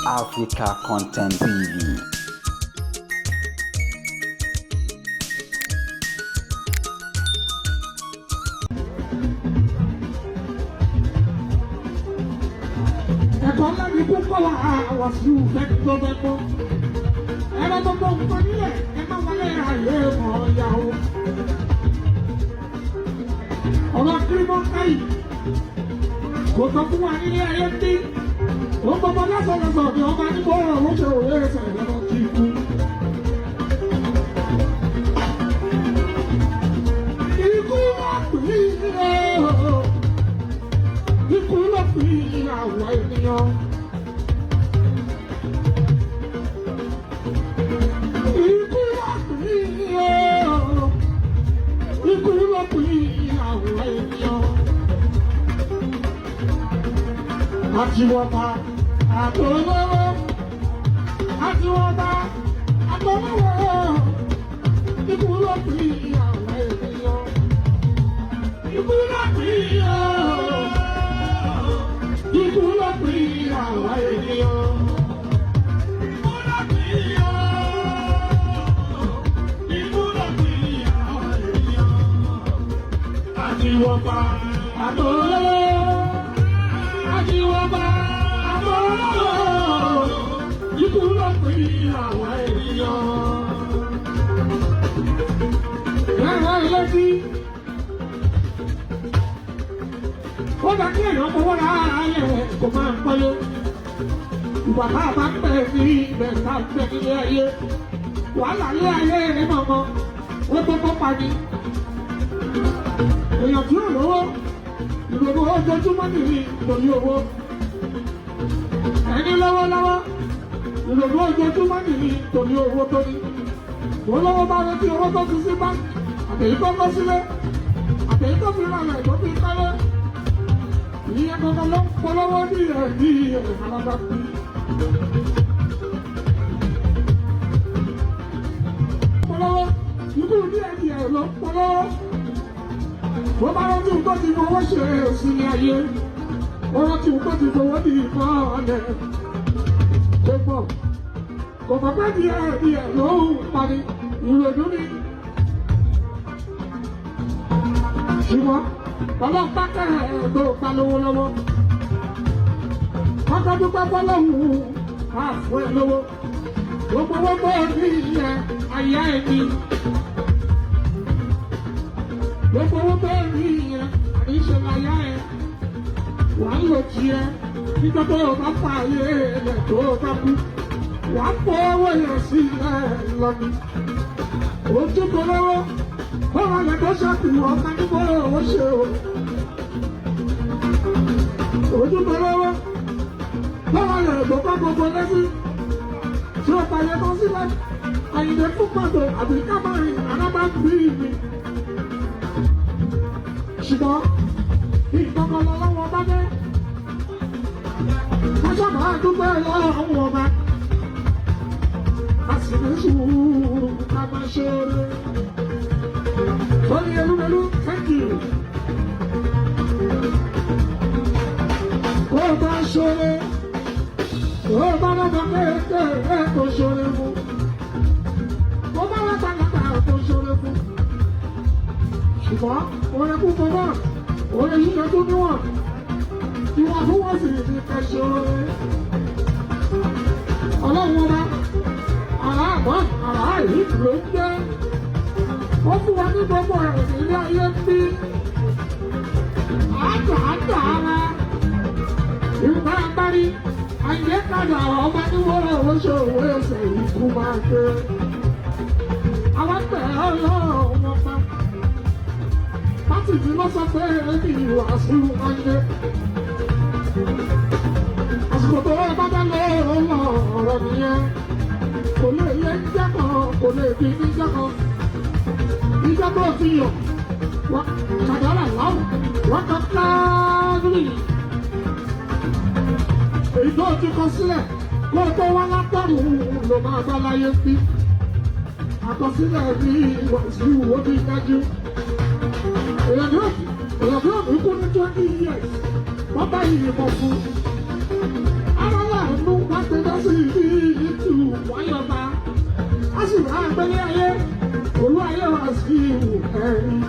Africa Content TV. Ẹ̀kọ́ ńlá ni kú kọ́ wa àwàsí ìfẹ́ tó bẹ́ gbọ́. Ẹ̀rọ gbogbo nǹkan nílẹ̀ ẹ má wọlé ayé mọ̀ ọ́yà o. Ọ̀rọ̀ kírímọ́ káyì kò tọ́ fún wa nílé ayé ń bí. Ó gbogbo lọ́sọ̀lọ́sọ̀ ni ọba níbo ọ̀rọ̀ ó ṣe òwe ẹsẹ̀ lọ́nà kí ikú. Ikú wà pín in o. Ikú ló pín àwọn ènìyàn. Ikú ló pín o. Ikú ló pín àwọn ènìyàn. Àtiwọ́ta àtòlówó. Àtiwọ́ta àtòlówó. Ikú ló pín àwọn ènìyàn. Ikú ló pín o. Ikú ló pín àwọn ènìyàn. Ikú ló pín o. Ikú ló pín àwọn ènìyàn. Àtiwọ́pa àtòlówó. Àtiwọ́pa àtòlówó. Ikú ló pín àwọn ènìyàn. Ẹ̀rọ ìlẹ́sí. Ó bá kí èèyàn fọwọ́ ra ayé kò máa ń pọ́lé. Ìgbà tá a bá pẹ́ ní ibẹ̀ tá a pẹ́ nílé ayé. Wàhálà lé ayé rẹ̀ mọ̀mọ́. Ó tó kó pa ni. Èèyàn tí ò lówó. Ìrònú ojoojúmọ́ nìyí lórí owó. Ẹni lọ́wọ́lọ́wọ́. Ìrònú ojoojúmọ́ nìyí torí owó tó ní. Olówó bá retí owó tó fi sí báńkì. Àtẹ̀yí tó kọ́ sílé. Àtẹ̀yí tó fi ralẹ̀ tó fi kọ́lé. Ìyẹn kankan ló ń polówó ní ẹ̀mí alábàbí. Polówó ikú ní ẹ̀mí ẹ̀ ló ń polówó. Bó bá rántí tó ti fowó ṣe sí ní ayé. Ó rántí tó ti fowó ní ìmọ̀ ọ̀lẹ̀. Kò mọ̀ kò mọ̀ pé ní ẹ̀mí ẹ̀ ló ń pani ìrònú ni. Ṣùgbọ́n ọlọ́pàá kẹ́hìn tó pa lówó lọ́wọ́. Kọ́kọ́ dúpẹ́ fọlọ́hún á fún ẹ lówó. Gbogbo gbogbo ní ilẹ̀ ayá ẹni. Gbogbo gbogbo ní ilẹ̀ àníṣe láyá ẹ. Wà á lò tiẹ̀ nígbà tó o bá fa ayé rẹ̀ tó o bá kú. Wà á pọ̀ owó yẹn sí ẹ lọ́ni. Ojú kò lọ́wọ́. Bọ́lá yẹn tó ṣẹ́kù ọ̀ka níbo owó ṣe o. Ojú kò lọ́wọ́. Bọ́lá yẹn tó kọ́ gbogbo lẹ́sí. Tí ó palẹ̀ tán sílẹ̀, Àyìndé fún pàtó àbí kábàárì arábá ń bí mi. Ṣùgbọ́n ìkọ̀kọ̀ lọ́wọ́ bá dé. Wọ́n sábà dúpẹ́ lọ́wọ́ ọba. A sì ní sùúrù ká máa ṣe eré. Tony Elumelu, thank you. Ó bá ṣoore, ó bá lọ́mọ kéékèèké kò ṣoore fún. Ó bá lágbàlagbà kò ṣoore fún. Ṣùgbọ́n oore púpọ̀ náà, oore yíyẹ tó níwọ̀n. Ìwọ̀n tó wọ́n sì ní ká ṣoore. Ọlọ́run ọba, àrà àmọ́ àrà yìí ló ń gbé. Ó fún wa ní gbogbo ẹ̀rìn ilé ayé ń bí. Àádọ́ àádọ́ ara. Ìgbà agbárí, àyè kadà ọba níwọ̀n owó ṣe òwe ẹsẹ̀ ikú máa gbé. Àwọn tẹ̀ ọlọ́run ọba. Pátì tí ló sọ pé ẹni ìwàásù ayé. Àsìkò tó wọ́n bá dá lọ́wọ́ ọ̀rọ̀ nìyẹn. Kò lè yẹ ń jẹ́ kan, kò lè bí ní jẹ́ kan. Ìjọ tó ti yàn, wọ́n kàdárà láwù, wọ́n kà káàdìrì. Èyí tó ti kọ sílẹ̀, kó o tó wá látọ̀run ló máa bá láyé bí. Àkọsílẹ̀ bí Wàsíù ó ti dájú. Èèyàn bí òní kú ní 20 years, wọ́n bá yìnbọn fún. Ara láàánú wá gbé lọ Olú ayé wá sí ìwù ẹ̀rín.